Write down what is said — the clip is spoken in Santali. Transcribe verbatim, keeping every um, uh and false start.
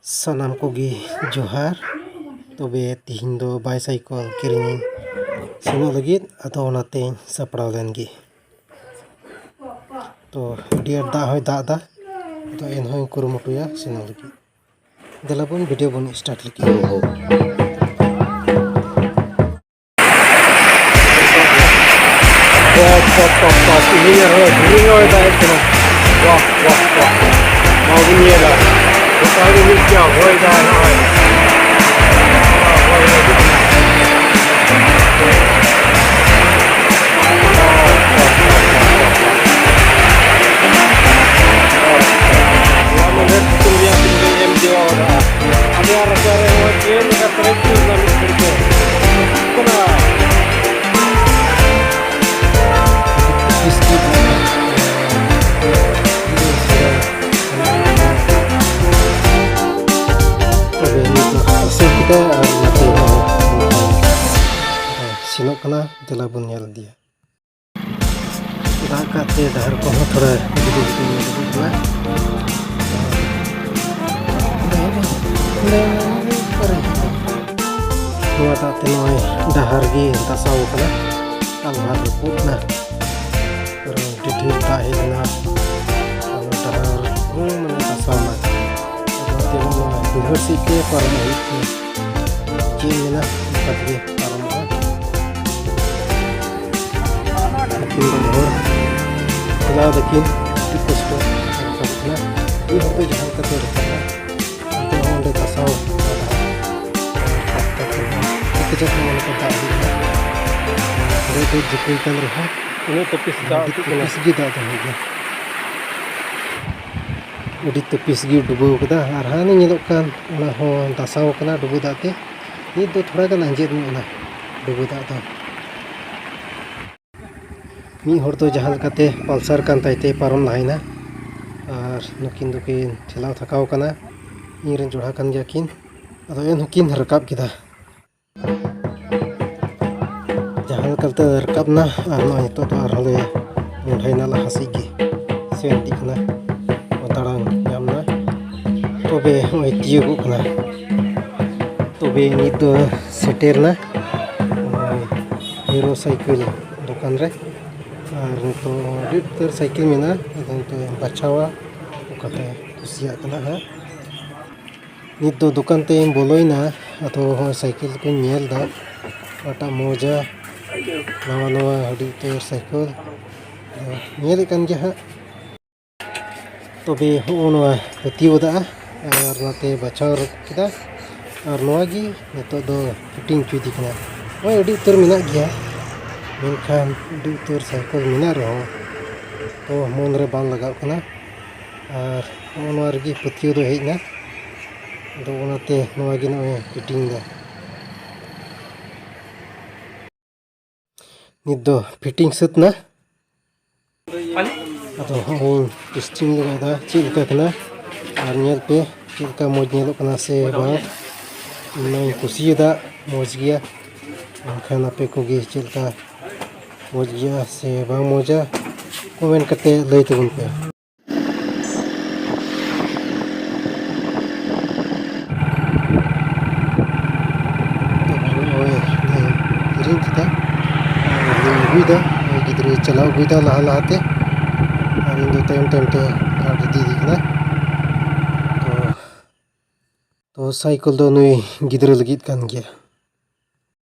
ᱥᱟᱱᱟᱢ ᱠᱚᱜᱮ ᱡᱚᱦᱟᱨ᱾ ᱛᱚᱵᱮ ᱛᱤᱦᱤᱧ ᱫᱚ ᱵᱟᱭᱥᱟᱭᱠᱚᱞ ᱠᱤᱨᱤᱧ ᱥᱮᱱᱚᱜ ᱞᱟᱹᱜᱤᱫ, ᱟᱫᱚ ᱚᱱᱟᱛᱮᱧ ᱥᱟᱯᱲᱟᱣ ᱞᱮᱱ ᱜᱮ᱾ ᱛᱚ ᱟᱹᱰᱤ ᱟᱸᱴ ᱫᱟᱜ ᱦᱚᱸᱭ ᱫᱟᱜ ᱮᱫᱟ, ᱟᱫᱚ ᱮᱱᱦᱚᱸᱧ ᱠᱩᱨᱩᱢᱩᱴᱩᱭᱟ ᱥᱮᱱᱚᱜ ᱞᱟᱹᱜᱤᱫ᱾ ᱫᱮᱞᱟ ᱵᱚᱱ ᱵᱷᱤᱰᱤᱭᱳ ᱵᱚᱱ ᱥᱴᱟᱨᱴ ᱞᱮᱜᱮ᱾ ᱵᱟᱯ, ᱵᱟᱯ, ᱵᱟᱯ, ᱵᱟᱯ, ᱛᱮᱦᱮᱧ ᱟᱨᱦᱚᱸ ᱫᱷᱤᱨᱤ ᱦᱚᱭ ᱫᱟᱜ ᱮᱫ ᱠᱟᱱᱟ᱾ ᱵᱟᱦ, ᱵᱟᱦ, ᱵᱟᱦ, ᱵᱟᱦ᱾ ᱢᱟ ᱵᱚᱱ ᱧᱮᱞᱟ᱾ ᱜᱚᱴᱟ ᱜᱮ ᱢᱤᱫ ᱜᱮᱭᱟ, ᱦᱚᱭ ᱫᱟᱭ ᱱᱚᱜᱼᱚᱭ᱾ ᱦᱚᱭ ᱦᱤᱡᱩᱜ ᱠᱟᱱᱟ᱾ ᱦᱚᱞᱟ ᱢᱟᱫᱷᱮᱨ ᱥᱤᱛᱩᱝ ᱨᱮᱭᱟᱜ ᱥᱤᱛᱩᱝ ᱮᱢ ᱡᱚ ᱠᱟᱜᱼᱟ᱾ ᱟᱞᱮᱭᱟᱜ ᱨᱟᱪᱟ ᱨᱮ ᱦᱚᱸ ᱪᱮᱫ ᱞᱮᱠᱟ ᱯᱮᱨᱮᱡ ᱩᱛᱟᱹᱨ ᱮᱱᱟ ᱢᱤᱫ ᱜᱷᱟᱹᱲᱤ ᱛᱮ᱾ ᱠᱟᱱᱟ᱾ ᱛᱚᱵᱮ ᱱᱤᱛ ᱫᱚ ᱟᱥᱮᱱ ᱠᱮᱫᱟ ᱟᱨ ᱱᱚᱛᱮ ᱦᱚᱸ ᱥᱮᱱᱚᱜ ᱠᱟᱱᱟ, ᱫᱮᱞᱟ ᱵᱚᱱ ᱧᱮᱞ ᱤᱫᱤᱭᱟ᱾ ᱫᱟᱜ ᱠᱟᱜ ᱛᱮ ᱰᱟᱦᱟᱨ ᱠᱚᱦᱚᱸ ᱛᱷᱚᱲᱟ ᱡᱩᱫᱟᱹ ᱡᱩᱫᱟᱹ ᱧᱮᱞᱚᱜᱚᱜ ᱠᱟᱱᱟ᱾ ᱱᱚᱣᱟ ᱫᱟᱜ ᱛᱮ ᱱᱚᱜᱼᱚᱭ ᱰᱟᱦᱟᱨ ᱜᱮ ᱫᱟᱥᱟᱣ ᱠᱟᱱᱟ, ᱠᱟᱞᱵᱷᱟᱨ ᱨᱟᱹᱯᱩᱫ ᱮᱱᱟ, ᱠᱟᱨᱚᱱ ᱟᱹᱰᱤ ᱰᱷᱮᱨ ᱫᱟᱜ ᱦᱮᱡ ᱮᱱᱟ᱾ ᱟᱨ ᱰᱟᱦᱟᱨ ᱦᱚᱸ ᱢᱟᱱᱮ ᱫᱟᱥᱟᱣ ᱮᱱᱟ᱾ ᱟᱫᱚ ᱛᱮᱢᱚᱱ ᱱᱚᱣᱟ ᱵᱟᱹᱭᱦᱟᱹᱲ ᱥᱮᱫ ᱜᱮ ᱯᱟᱨᱚᱢ ᱦᱩᱭᱩᱜ ᱠᱟᱱᱟ᱾ ᱪᱮᱫ ᱮᱢ ᱢᱮᱱᱟ, ᱚᱱᱠᱟ ᱛᱮᱜᱮ ᱯᱟᱨᱚᱢᱚᱜᱼᱟ᱾ ᱩᱱᱠᱤᱱ ᱵᱟᱨ ᱦᱚᱲ ᱪᱟᱞᱟᱣ ᱫᱟᱹᱠᱤᱱ, ᱟᱹᱰᱤ ᱠᱚᱥᱴᱚ ᱨᱟᱠᱟᱵ ᱠᱟᱱᱟ᱾ ᱢᱤᱫ ᱦᱚᱲ ᱫᱚ ᱡᱟᱦᱟᱸ ᱞᱮᱠᱟᱛᱮ ᱨᱟᱠᱟᱵ ᱮᱱᱟ, ᱚᱱᱛᱮ ᱦᱚᱸ ᱚᱸᱰᱮ ᱫᱷᱟᱥᱟᱣ ᱠᱟᱱᱟ᱾ ᱟᱹᱰᱤ ᱠᱟᱡᱟᱠ ᱱᱚᱜᱼᱚ ᱱᱚᱝᱠᱟ ᱫᱟᱜ ᱦᱩᱭᱩᱜ ᱠᱟᱱᱟ᱾ ᱚᱸᱰᱮ ᱫᱚ ᱡᱷᱤᱯᱤᱨ ᱠᱟᱱ ᱨᱮᱦᱚᱸ ᱩᱱᱟᱹᱜ ᱛᱟᱹᱯᱤᱥ ᱫᱟᱜ ᱟᱹᱰᱤ ᱟᱹᱛᱩᱜ ᱠᱟᱱᱟ᱾ ᱛᱟᱹᱯᱤᱥ ᱜᱮ ᱫᱟᱜ ᱫᱚ ᱦᱩᱭᱩᱜ ᱠᱟᱱᱟ᱾ ᱟᱹᱰᱤ ᱛᱟᱹᱯᱤᱥ ᱜᱮ ᱰᱩᱵᱟᱹᱣ ᱠᱟᱫᱟ᱾ ᱟᱨ ᱦᱟᱱᱮ ᱧᱮᱞᱚᱜ ᱠᱟᱱ, ᱚᱱᱟ ᱦᱚᱸ ᱫᱟᱥᱟᱣ ᱠᱟᱱᱟ ᱰᱩᱵᱟᱹ ᱫᱟᱜ ᱛᱮ᱾ ᱱᱤᱛ ᱫᱚ ᱛᱷᱚᱲᱟ ᱜᱟᱱ ᱟᱸᱡᱮᱫ ᱧᱚᱜ ᱮᱱᱟ ᱰᱩᱵᱟᱹ ᱫᱟᱜ ᱫᱚ᱾ ᱢᱤᱫ ᱦᱚᱲ ᱫᱚ ᱡᱟᱦᱟᱸ ᱞᱮᱠᱟᱛᱮ ᱯᱟᱞᱥᱟᱨ ᱠᱟᱱ ᱛᱟᱭ ᱛᱮ ᱯᱟᱨᱚᱢ ᱞᱟᱦᱟᱭᱮᱱᱟ, ᱟᱨ ᱱᱩᱠᱤᱱ ᱫᱚᱠᱤᱱ ᱴᱷᱮᱞᱟᱣ ᱛᱷᱟᱠᱟᱣ ᱠᱟᱱᱟ᱾ ᱤᱧ ᱨᱮᱱ ᱡᱚᱲᱦᱟ ᱠᱟᱱ ᱜᱮᱭᱟ ᱠᱤᱱ, ᱟᱫᱚ ᱮᱱᱦᱚᱸ ᱠᱤᱱ ᱨᱟᱠᱟᱵ ᱠᱮᱫᱟ᱾ ᱡᱟᱦᱟᱸ ᱞᱮᱠᱟᱛᱮ ᱨᱟᱠᱟᱵ ᱮᱱᱟ, ᱟᱨ ᱱᱚᱜᱼᱚᱭ ᱱᱤᱛᱚᱜ ᱫᱚ ᱟᱨᱦᱚᱸ ᱞᱮ ᱢᱚᱦᱰᱟᱭᱮᱱᱟ ᱞᱟᱦᱟ ᱥᱮᱫ ᱜᱮ ᱥᱮᱱ ᱤᱫᱤᱜ ᱠᱟᱱᱟ᱾ ᱟᱲᱟᱝ ᱧᱟᱢ ᱮᱫᱟ᱾ ᱛᱚᱵᱮ ᱱᱚᱜᱼᱚᱭ ᱛᱤᱭᱳᱜᱚᱜ ᱠᱟᱱᱟ᱾ ᱛᱚᱵᱮ ᱱᱤᱛ ᱫᱚ ᱥᱮᱴᱮᱨ ᱮᱱᱟ ᱱᱚᱜᱼᱚᱭ ᱦᱤᱨᱳ ᱥᱟᱭᱠᱮᱞ ᱫᱚᱠᱟᱱ ᱨᱮ᱾ ᱟᱨ ᱱᱤᱛᱚᱜ ᱟᱹᱰᱤ ᱩᱛᱟᱹᱨ ᱥᱟᱭᱠᱮᱞ ᱢᱮᱱᱟᱜᱼᱟ, ᱟᱫᱚ ᱱᱤᱛᱚᱜ ᱵᱟᱪᱷᱟᱣᱟ ᱚᱠᱟᱴᱟᱜ ᱠᱩᱥᱤᱭᱟᱜ ᱠᱟᱱᱟ ᱦᱟᱸᱜ᱾ ᱱᱤᱛ ᱫᱚ ᱫᱚᱠᱟᱱ ᱛᱮᱧ ᱵᱚᱞᱚᱭᱮᱱᱟ, ᱟᱫᱚ ᱦᱚᱸᱜᱼᱚᱭ ᱥᱟᱭᱠᱮᱞ ᱠᱚᱧ ᱧᱮᱞ ᱮᱫᱟ ᱚᱠᱟᱴᱟᱜ ᱢᱚᱡᱟ, ᱱᱟᱣᱟ ᱱᱟᱣᱟ ᱟᱹᱰᱤ ᱩᱛᱟᱹᱨ ᱥᱟᱭᱠᱮᱞ ᱟᱫᱚ ᱧᱮᱞᱮᱫ ᱠᱟᱱ ᱜᱮᱭᱟ ᱦᱟᱸᱜ᱾ ᱛᱚᱵᱮ ᱦᱚᱸᱜᱼᱚ ᱱᱚᱣᱟ ᱯᱟᱹᱛᱭᱟᱹᱣ ᱫᱟᱜᱼᱟ ᱟᱨ ᱱᱚᱛᱮ ᱵᱟᱪᱷᱟᱣ ᱨᱟᱠᱟᱵ ᱠᱮᱫᱟ᱾ ᱟᱨ ᱱᱚᱣᱟ ᱜᱮ ᱱᱤᱛᱚᱜ ᱫᱚ ᱯᱷᱤᱴᱤᱝ ᱦᱚᱪᱚᱭᱮᱫᱮ ᱠᱟᱱᱟ᱾ ᱱᱚᱜᱼᱚᱭ ᱟᱹᱰᱤ ᱩᱛᱟᱹᱨ ᱢᱮᱱᱟᱜ ᱜᱮᱭᱟ, ᱢᱮᱱᱠᱷᱟᱱ ᱟᱹᱰᱤ ᱩᱛᱟᱹᱨ ᱥᱟᱭᱠᱮᱞ ᱢᱮᱱᱟᱜ ᱨᱮᱦᱚᱸ ᱛᱚ ᱢᱚᱱ ᱨᱮ ᱵᱟᱝ ᱞᱟᱜᱟᱜ ᱠᱟᱱᱟ᱾ ᱟᱨ ᱱᱚᱜᱼᱚ ᱱᱚᱣᱟ ᱨᱮᱜᱮ ᱯᱟᱹᱛᱭᱟᱹᱣ ᱫᱚ ᱦᱮᱡ ᱮᱱᱟ᱾ ᱟᱫᱚ ᱚᱱᱟᱛᱮ ᱱᱚᱣᱟ ᱜᱮ ᱱᱚᱜᱼᱚᱭ ᱯᱷᱤᱴᱤᱝ ᱫᱟ᱾ ᱱᱤᱛ ᱫᱚ ᱯᱷᱤᱴᱤᱝ ᱥᱟᱹᱛ ᱮᱱᱟ᱾ ᱟᱫᱚ ᱦᱚᱸᱜᱼᱚᱭ ᱴᱮᱥᱴᱤᱝ ᱞᱮᱜᱟᱭᱮᱫᱟ ᱪᱮᱫ ᱞᱮᱠᱟ ᱠᱟᱱᱟ᱾ ᱟᱨ ᱧᱮᱞ ᱯᱮ ᱪᱮᱫ ᱞᱮᱠᱟ ᱢᱚᱡᱽ ᱧᱮᱞᱚᱜ ᱠᱟᱱᱟ ᱥᱮ ᱵᱟᱝ᱾ ᱤᱧ ᱢᱟᱧ ᱠᱩᱥᱤᱭᱟᱫᱟ, ᱢᱚᱡᱽ ᱜᱮᱭᱟ᱾ ᱢᱮᱱᱠᱷᱟᱱ ᱟᱯᱮ ᱠᱚᱜᱮ ᱪᱮᱫ ᱞᱮᱠᱟ ᱢᱚᱡᱽ ᱜᱮᱭᱟ ᱥᱮ ᱵᱟᱝ ᱢᱚᱡᱟ, ᱠᱚᱢᱮᱱᱴ ᱠᱟᱛᱮ ᱞᱟᱹᱭ ᱛᱟᱵᱚᱱ ᱯᱮ᱾ ᱛᱚᱵᱮ ᱱᱚᱜᱼᱚᱭ ᱞᱮ ᱠᱤᱨᱤᱧ ᱠᱮᱫᱟ ᱟᱨ ᱞᱮ ᱟᱹᱜᱩᱭᱮᱫᱟ᱾ ᱱᱩᱭ ᱜᱤᱫᱽᱨᱟᱹᱭ ᱪᱟᱞᱟᱣ ᱟᱹᱜᱩᱭᱮᱫᱟ ᱞᱟᱦᱟ ᱞᱟᱦᱟᱛᱮ, ᱟᱨ ᱤᱧ ᱫᱚ ᱛᱟᱭᱚᱢ ᱛᱟᱭᱚᱢ ᱛᱮ ᱜᱷᱟᱴ ᱤᱫᱤᱭᱮᱫᱮ ᱠᱟᱱᱟ᱾ ᱛᱚ, ᱛᱚ ᱥᱟᱭᱠᱮᱞ ᱫᱚ ᱱᱩᱭ ᱜᱤᱫᱽᱨᱟᱹ ᱞᱟᱹᱜᱤᱫ ᱠᱟᱱ ᱜᱮᱭᱟ᱾